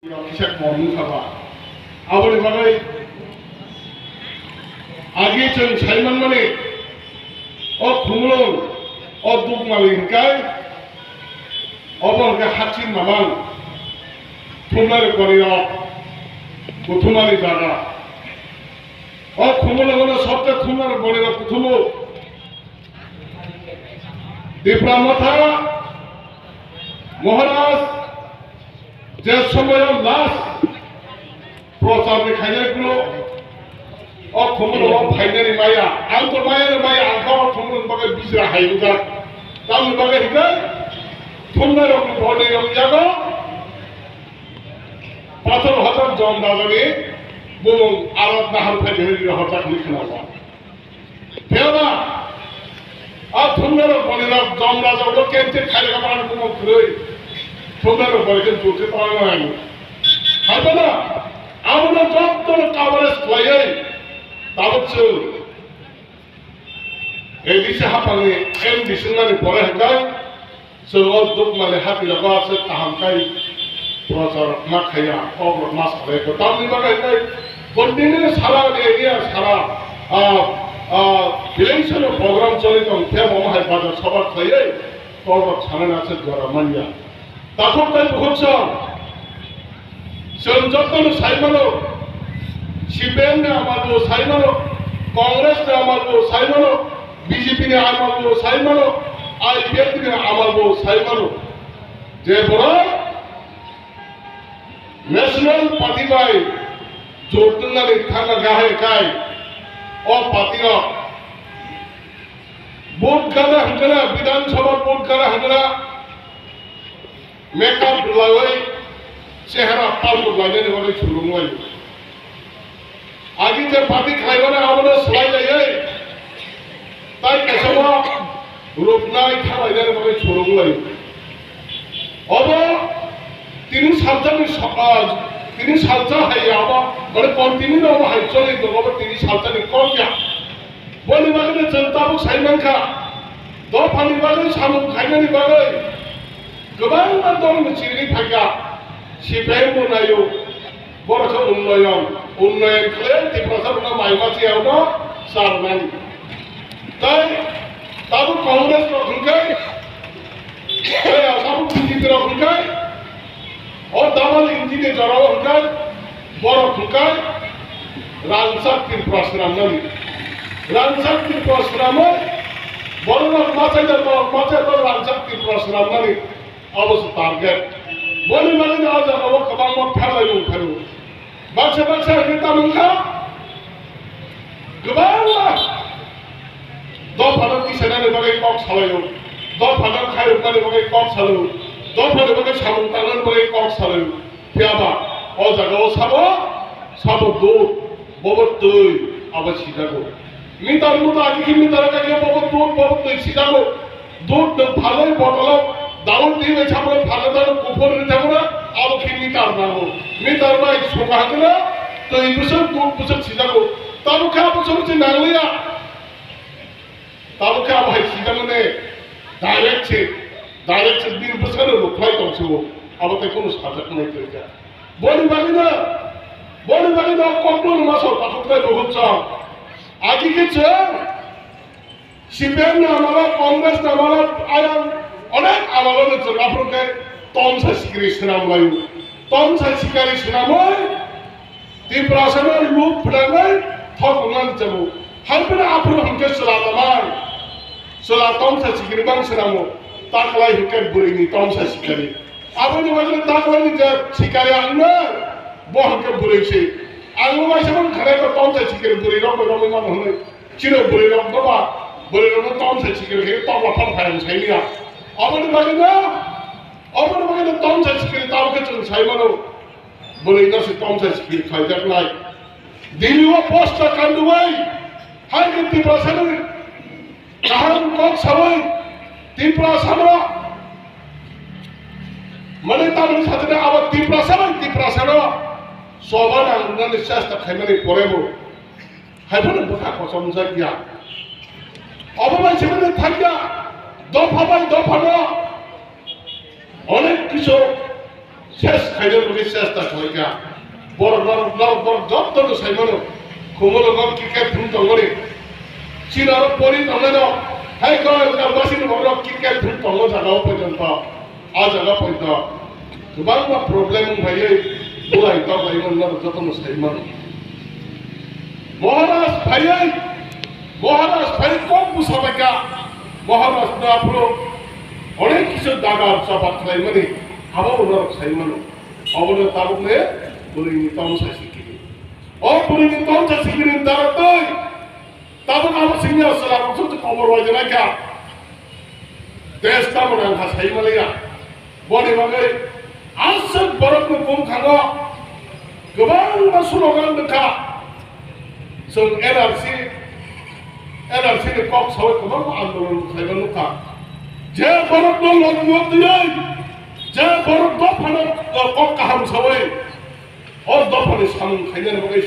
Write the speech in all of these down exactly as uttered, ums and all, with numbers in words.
Kisa kom wngkha ba. Aboni bagwi agi chwng sai manmani o khumulwng o dukmali hwnkhe obo hwnkhe hakching mamang thumnai rok korirok kuthumani jaga. O khumulwng ono sobse thumnai rok korirok kuthumu. Tipra Motha Maharaj je somoyo last prochar ni khainai phuru o khumulwng o phainani maya, ang to maya ni maya, ang kha o khumulwng bagwi bijra hai wngjak. Tamni bagwi hwnkhe thumnai rokni boni rok yago pathor hotar jom rajani bumung arat nahar phai hwnwi horjak hwnwi khwnao. Phiyaba, a thumnai rok boni rok jom raja ulo kente khairega bani bumung kwrwi. Thumnai rok boni khe jurkhe tongma nai. Haibana, abono jotono coverage khlaiwi tabuk chwng A D C haphangni M D C wngnani pore hwnkhe, chwng o dukmani hatirogo aswk kaham khe prochar ma khaiya, kok rok ma salai kho. Tamni bagwi hwnkhe continue sara area sara, ah, ah, village o program choli tong khe, omo hai bazar sobar khlaiwi kok rok sanani aswk jora manya. Takhuk tei bukhuk song, chwng jotono sai mano, C P M ni amalbo sai mano, Congress ni amalbo sai mano, B J P ni amalbo sai mano, I P F T ni amalbo sai mano. Je borok National Party bai jot wngnani thangna gahai kai, o party rok vote gana hwnkhe na, Bidhan Sabha vote gana hwnkhe na, makeup rwlaiwi chehara paltu lainani bagwi surung laio. Agi je party khlaimani abono swlai laiwi tai kaisa o rwpnai thalainani bagwi surung laio. Obo tini salsani so-, ah, tini salsa hai abo, mane continue no obo hai choli tongo, obo tini salsani kok ya. Boni bagwi no chwng tabuk sai mankha, dophani bagwi samung khainani bagwi kwbangma dolni chini phaikha, C P M bo naio, borok khe unnoyon, unnoyon khlai Tiprasa rokno mai masiya uno sarnani. Tai tabuk Congress rok hwnkhe, tai tabuk B J P rok hwnkhe, o double engine ni jorao hwnkhe, borok hwnkhe rangchak Tripura swnamnani. Rangchak Tripura swnamwi borok rok machai da, borok machai da rangchak Tripura swnamnani. Abo se target. Boni bagwi no o jaga o kwbangma pherlaimung phaio. Baksa baksa hwnwi tamo wngkha, kwbangma dophano tisanani bagwi kok salaio, dophano khairokmani bagwi kok salaio, dophani bagwi samung tangnani bagwi kok salaio. Phiyaba o jaga o sabo, sabo dud, bobo twi, abo sijago. Meter muta agi khe meter kagio bobo dud, bobo twi sijago. Dud nwng phalwi botolo daun twi bai samung phalwi tano kuphur ni tamo na, abo khe meter nango. Meter bai suka hakhe na twi bwswk dud bwswk sijago. Tamo khe abo chwng se nangliya. Tamo khe abo hai sijakmani direct se, direct se bini bwsano rwkhlai tongsigo. Abo tei kunu sajaknai tongkha. Boni bagwino, boni bagwino kokno rwma sor pathoknai buhuk chwng. Agi khe chwng C P M ni amalo, Congress ni amalo, ayang onek amalo no chwng aphuru khe tomsa sikiri swnam laio. Tomsa sikari swnamwi Tiprasano lup phwnangwi thok wngnani chabo. Hai phano aphuru hwnkhe chwla tamang. Chwla tomsa sikiri bang swnamo. Taklai hwnkhe bwrwini tomsa sikari. Aboni bagwi taklaini je sikari ang no, bo hwnkhe bwrwi se. Ang no waisa man khanai ko tomsa sikiri bwrwi rok bai romwi mano hwnwi. Chini bwrwi rok no ba, bwrwi rok no tomsa sikiri khe tokla thok phai ang sai liya. Aboni bagwi no, aboni bagwi no tomsa sikiri tamo khe chwng sai mano. Bwrwi no se tomsa sikiri khaijaknai. Delhi o posta kandubai, hai khe Tiprasani kaham kok sabai, Tiprasano, mane tamni sajana abo Tiprasa bai Tiprasano soba nang nani chesta khaimani porebo. Hai phano bwkha kochomjak ya. Obo bai se mane thangya, dopha bai dophano onek kisu Ses khaina bagwi chesta khlaikha. Borok, borok, borok, borok jotono sai mano. Khumulwngo cricket thum tongmani. Chini oro pori tongnai no. Hai ko, Elkambasini borok cricket thum tongo jaga o porjonto. A jaga porjonto. Kwbangma problem wng phaiwi bulai tok lai mano, jotono sai mano. Maharaj phaiwi, Maharaj phaiwi kok bwsa baikha. Maharaj no aphuru onek kisu dagar chapa khlaimani abo norok sai mano. Obono tabukle bwrwini tongsa sikiri. O bwrwini tongsa sikiri ni daratwi tabuk abo senior chwla rok joto kobor waijak kha. Desh tamo nang kha sai maliya. Boni bagwi aswk borokni bumkhango kwbangma slogan rwkha. Chwng N R C, N R C ni kok sawi kwbangma andolon khlaima nukha. Je borokno lobino twiwi, je borok dophano kok kaham sawi, o dophani samung khainani bagwi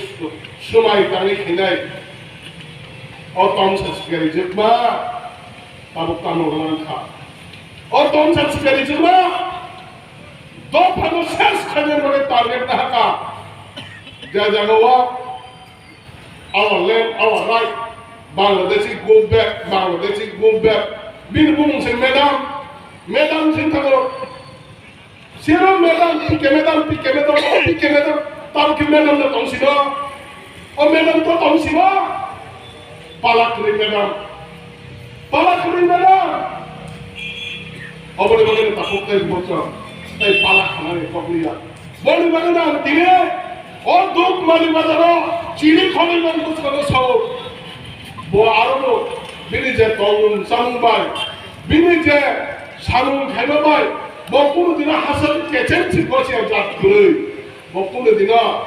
swmai tangwi khainai. O tongsa sikari jwkma tabuk tamo wngkha. O tongsa sikari jwkma dophano ses khainani bagwi target nahakha. Je jagao our land, our right, Bangladeshi go back, Bangladeshi go back. Bini bumung se madam, madam sing thago. Siro madam, P K madam, P K madam, P K madam, tamo khe madam no tong sino. O madam to tong sino. Pala kwrwi madam. Pala kwrwi madam. Oboni bagwi no takhuk tei bwswk tei pala khanani kok liya. Boni bagwi no ang tini o duk mali bazaro chini khogwi man bwskango sao. Bo aro no bini je tongmung chamung bai, bini je samung khaima bai, bo kunu dino hasar kecheng si gosi ang jat kwrwi. Bo kunu dino,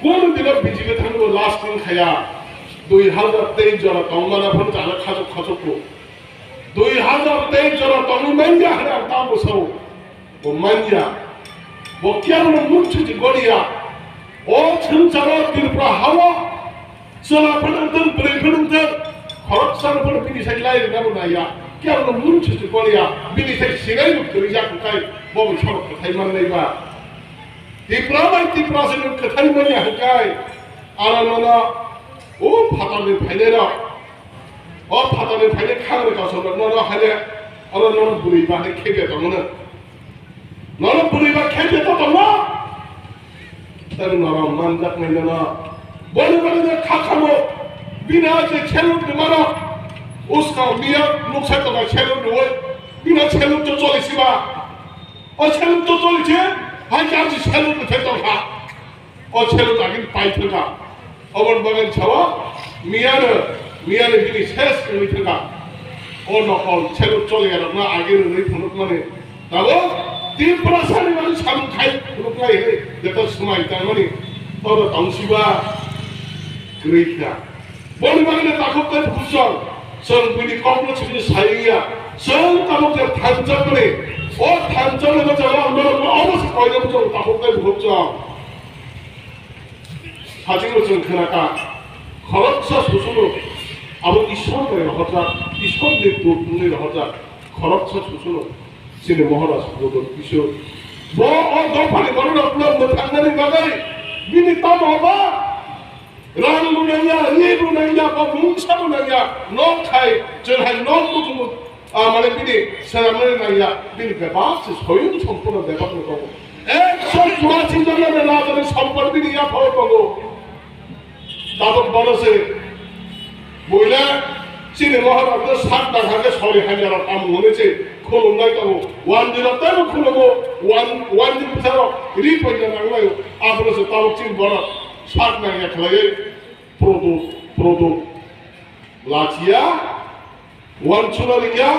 kunu dino B J P thangwi bo lasting khaya. Dui hazar teis jora tongmana phano jana khachuk khachuk ko. Dui hazar teis jora tongwi manya hwnwi ang tamo sao. Bo manya. Bo kiyangno munchuji goliya. O swngcharo Tripura hao chwla phano wngthang, bwrwi phano wngthang, khoroksa phano bini sai lai rwna bo naiya. Kiyangno munchuji goliya. Bini sai sinai bo kwrwijak wngkhai bo bai sabok kwthai mannai ba. Tripura bai Tripura se nwng kwthai manya hwnkhe, ano nono o phatarni phainairok, o phatarni phainai khangni kausarrok nono haile, ano nono bwrwi ba hai khebya tongmano. Nono bwrwi ba khebya to tongo. Tei norok manjaknai nono. Boni bagwi kha khamo, bini a je salute rwmano, uskang miya nuksa tongo salute rwui, bini salute to choli siba. O salute to choli se, hai khe ang se salute rwthai tongkha. O salute agini pai thangkha. Oboni bagwi sao, miyano, miyano bini ses wngwi thangkha. O nokol salute choli yarokno agini wngwi phunukmani. Tabuk Tiprasani bagwi samung khai phunuknai hwnwi jeto swmai tangmani. Tobo tongsiba kwrwi kha. Boni bagwi no takhuk tei bukhuk chwng, chwng buini kokno chini sai wngya. Chwng tabuk je thansa mani, o thansa mani jagao ang norokno obo se koina bujao takhuk tei bukhuk chwng. Hachingno chwng khna kha, khoroksa susuno abo Ishwar bai rohorjak, Ishwarni dut wngwi rohorjak, khoroksa susuno chini Maharaj Godob Kishore. Bo o dophani bororokno mwthangnani bagwi bini tamo ba? Rang bo nangya, ri bo nangya, ba mungsa bo nangya, nok khai, chwng hai nok bo kumu, ah, mane bini swnamnani nangya, bini bebak se soyung sompurno bebak no tongo. Ekso churasi jona rajani sompot bini yaphao tongo. Tabuk bono se, buile, chini Maharaj no sak dangha khe sori hamya rok tamo hwnwi se khulumnai tongo. Wan di rok tamo khulumo, wan, wan di bwsa rok ri poina nanglai, abono se tabuk chini borok sak nangya khlaiwi. Product, product. Lachiya, wansuna rikya,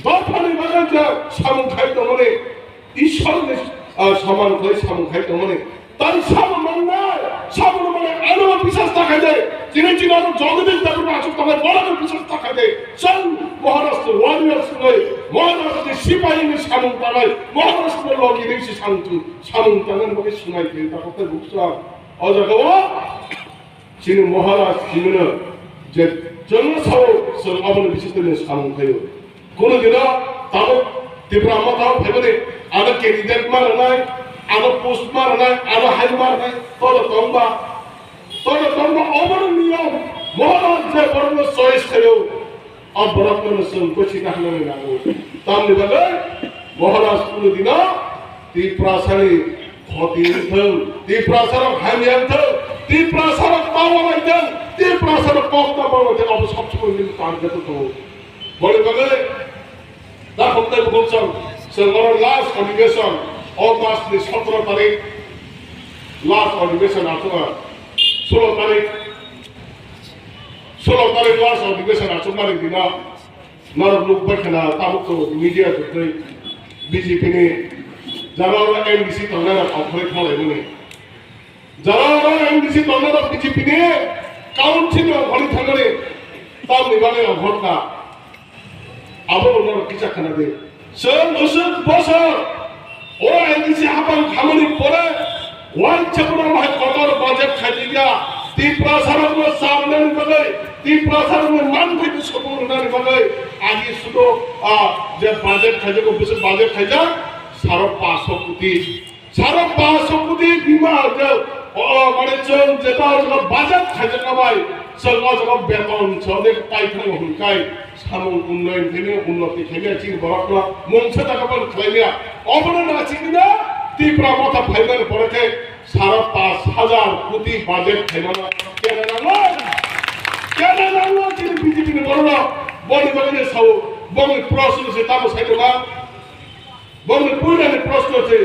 dophani bagwi je samung khai tongmani, Ishwarni, ah, saman khlai samung khai tongmani. Tai sabo mannai, sabo mannai, ano bisas ta khai de. Chini chini ano jodi din ta kuma achuk ta khai, bola no bisas ta khai de. Chwng Maharashtra warriors nai, Maharashtra sipai ni samung tanai, Maharashtra logi ni si samung tu, samung tanai bagi sungai ke ta kote buksa. O jaga o, Chini Maharaj chimino je chwngno sao, chwng aboni bisingtwi samung khaio. Kono dino tabuk Tipra Motha o phaimani ano candidate ma rwnai, ano post ma rwnai, ano hai ma rwnai, tono tongba, tono tongba obono niyom, Maharaj je borokno choice khaio, o borokno chwng gosi na hwnwi nango. Tamni bagwi Maharaj kunu dino Tiprasani khoti wngthwng, Tiprasarok hamya wngthwng, Tiprasarok power wngthwng, Tiprasarok kokta power wngthwng, abo sob somoi nini target tongo. Boni bagwi Takhuk tei bukhuk chwng, chwng oro last adhiveshon, August ni sotro tarik, last adhiveshon achukha, sulo tarik, sulo tarik last adhiveshon achukmani dino, norok nukbai khna tabuk tabuk media kwtwi B J P ni jara oro M D C tongnai rok okhoroi thanglaimani. Jara oro M D C tongnai rok B J P ni council ni okhoroi thangmani, tamni bagwi okhorkha. Abo bo norok kisa khna di. Chwng usuk bosor o N D C hapang khamani pore waisa bono bahai kotor budget khaijak ya. Tiprasarokno charwnani bagwi, Tiprasarokno manthai sopo rwnani bagwi agi sudo, ah, je budget khaijago, bwswk budget khaijak, saro paanch koti. Saro paanch koti bima hwnkhe, o, o, mane chwng jeta o jaga budget khaijak bai, chwng o jaga beton chwng de pai thang hwnkhai, samung unnoyon khaimya, unnoti khaimya, chini borokno mungsa jaga ban khlaimya. Obono nasikna Tipra Motha phaimani pore khe saro paanch hajar koti budget khaimano kena nango. Kena nango chini B J P ni borokno. Boni bagwi sao, boni proshno se tamo sai tongma. Bongni puilani proshno se,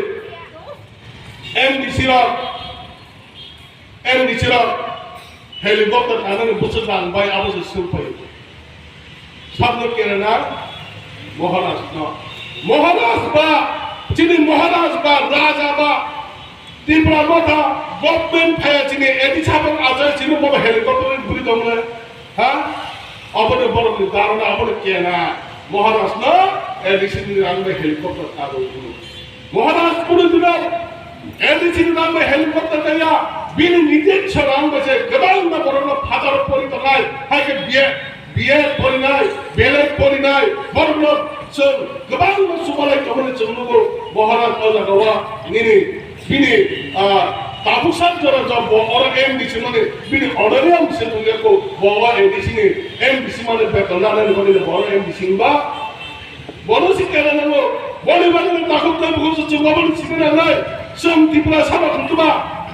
M D C rok, M D C rok helicopter kanani bwswk rang bai abo se swngpai. Sabno kena nang Maharaj no. Maharaj ba, chini Maharaj ba, Raja ba, Tipra Motha government phaya chini A D C hapang achai chini bo helicopter ni buri tongo. Ha? Aboni borokni darona aboni kena. Maharaj no A D C ni rang bai helicopter kabo. Maharaj kunu dino A D C ni rang bai helicopter kaya. Bini nijek se rang bai se kwbangma borokno phatar pori tongnai. Hai khe B A, B A porinai, B L A porinai, borokno chwng kwbangma chubalai tongmani chwng nugo. Maharaj o jaga o nini Bini, ah, tabuksa jora jora bo oro M D C mani, bini honorarium se tongya ko, bo o M D C ni, M D C mani beton na nani bani bo oro M D C ba. Bono si kena nango, boni bani ni takhuk tai bukhuk se chungo bani si kena nai. Chwng Tripura saba khutuma,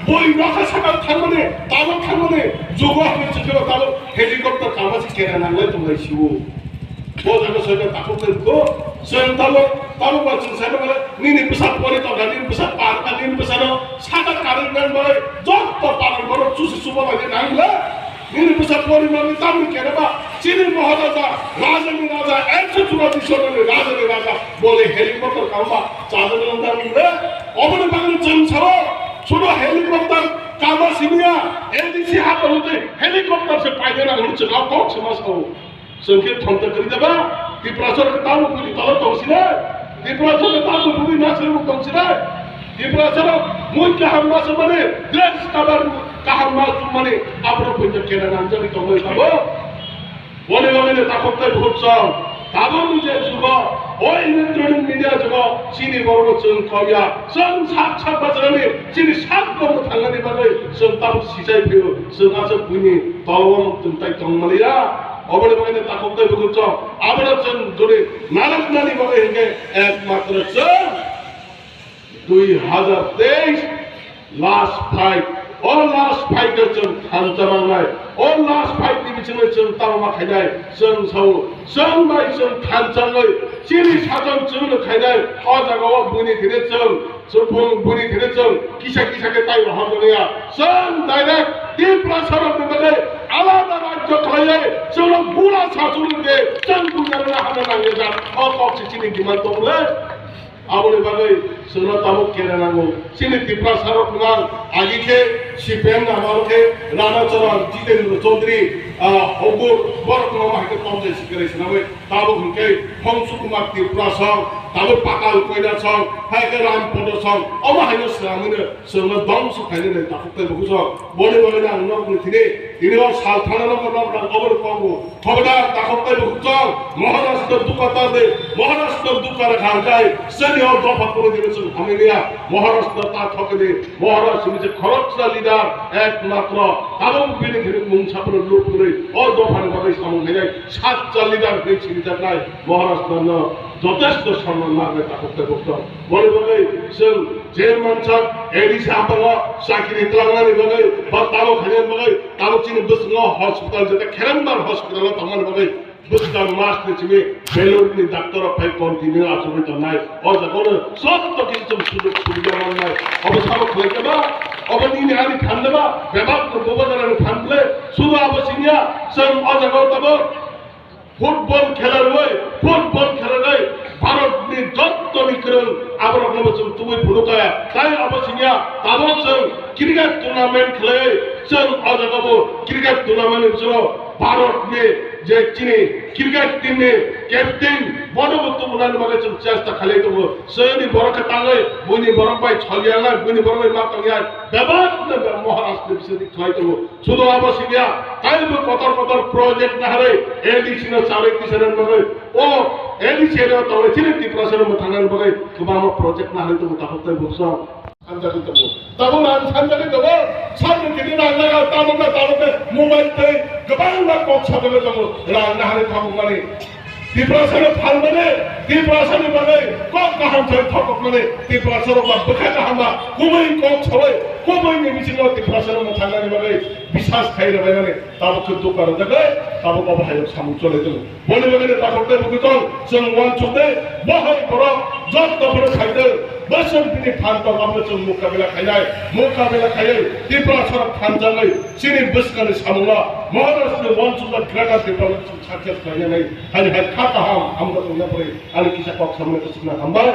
boi rokha saka thangmani, tabuk thangmani, jugo hamni chukhe tabuk helicopter kama si kena nanglai tonglai siwo. Bo jaga soitan takhuk tei ko, soitan tamo, tamo ba chwng sai male, nini bwsa pori tongkha, nini bwsa parkha, nini bwsano saka karwi nang bai, jotto paran borok chusi chuba bai nang le, nini bwsa pori mani tamni kene ba, chini Maharaja, Rajani Raja, ekso churati sonani Rajani Raja, bole helicopter kama chajak nang le, oboni bagwi chwng sao, sudo helicopter kama siniya, A D C hapang tei helicopter se paina nang hwnwi chwng kok se ma sao. Chwng khe thomta kwrwi da ba? Tiprasa rok tamo bini tolo tong sinai? Tiprasa rok tamo bini nasri rok tong sinai? Tiprasa rok mui kaham ma se mani, dress cover kaham ma se mani, abro pun je kena nang jani tong bai tabo. Boni boni ne takhuk tai bukhuk song, tabo ni je jugo, o electronic media jugo, chini borok chwng kok ya, chwng sak sak bachani, chini sak borok thangani bagwi chwng tamo sichai phio, chwng aswk bini tolo tong tai tong mani ya. Oboni bagwi takhuk tei bukhuk chwng. Abono chwng jodi narwknani bagwi hinkhe ekmatro chwng dui hazar teis last fight. O last fight o chwng thansa mangnai. O last fight ni bisingo chwng tamo ma khainai. Chwng sao, chwng bai chwng thansa wngwi chini sajakno chwngno khainai. O jaga o buini thini chwng Chwng buni thene chwng kisa kisa khe tai rohor jani ya. Chwng direct Tiprasa rok ni bagwi alada rajyo khlaiwi chwng rok bura sachwng de chwng bunya rwna hamya nangya jak. O kok se chini demand tong le. Aboni bagwi chwng rok tabuk kena nango. Chini Tiprasa rok nang agi khe C P M ni amalo khe Rana Choran Jitendra Chaudhary, ah, Hogur borok no ma hai khe tong jai sikare sinawi. Tabuk hwnkhe Hongsu Kumar Tiprasa Tabuk Patal Koilasong, hai khe Ram Podo song, omo haino swnamwino chwngno dongso khainani takhuk tei bukhuk song. Boni bagwino ang nokni thini, tini o sal thana nokha nokha oboni kongo. Khobodar takhuk tei bukhuk song, Maharashtra dukha ta de, Maharashtra dukha rakha hwnkhe, chini o dopha kunu dino chwng hamya. Maharashtra ta thokni, Maharashtra ni je khoroksa leader, ekmatro, tabuk bini thini mung saphano lob kwrwi, o dophani bagwi samung khainai, satsa leader hwnwi sinijaknai, Maharashtra no jotesto somman nangwi takhuk tei bukhuk song. Boni bagwi chwng je mansak A D C haphango chakri twlangnani bagwi ba tamo khainani bagwi tamo chini bwskango hospital jeta kherengbar hospital o tongmani bagwi bwskang mas ni simi Bangalore ni doctor rok phai continue achugwi tongnai. O jaga no joto kisi chwng sujog subida mannai. Obo sabo khlai khe ba obo nini ani phan de ba bebak no bobo jana ni phan ble sudu abo siniya chwng o jaga o tabuk Football khela rwui, football khela rwui, Bharat ni joto ni kwrwng aborok no bo chwng tubui phunukha. Tai abo siniya, tabuk chwng cricket tournament khlai, chwng o jaga bo cricket tournament ni bisingo Bharat ni je chini cricket team ni captain bono bo tubunani bagwi chwng chesta khlai tongo. Chwngni borok khe tangwi, buini borok bai cholya lai, buini borok bai ma tongya, bebak no Maharashtra ni bisingo khlai tongo. Sudo abo siniya, taibo kotor kotor project naharwi A D C no charwi tisana bagwi. O A D C no tongwi chini Tiprasa no mwthangna bagwi kwbangma project naharwi tongo takhuk tei bukhuk song. Sanjagwi tongo. Tabuk rang sanjagwi tongo. Sakni tini rang naga tabuk na tabuk na mobile tei kwbangma kok sajagwi tongo. Rang naharwi tabuk mani. Tiprasano phalmani, Tiprasani bagwi kok kaham sai thokokmani, Tiprasarok ba bwkha kaham ba kubui kok sawi, kubuini bisingo Tiprasano mwthangnani bagwi bisas khai rwbainani tabuk khe dukha rwjagwi tabuk obo hayung samung choli tongo. Boni bagwi takhuk tei bwkha tong chwng uansuk tei bo hai borok joto phano khai tong, bwswk bini phan tong abono chwng mukabila khainai, mukabila khaiwi Tiprasarok thanjagwi chini bwskangni samungno Maharashtrani uansukjak Greater Tipraland success khlainani. Hani hai kha kaham hamjak wngya pore ani kisa kok samani kwchwkna hambai.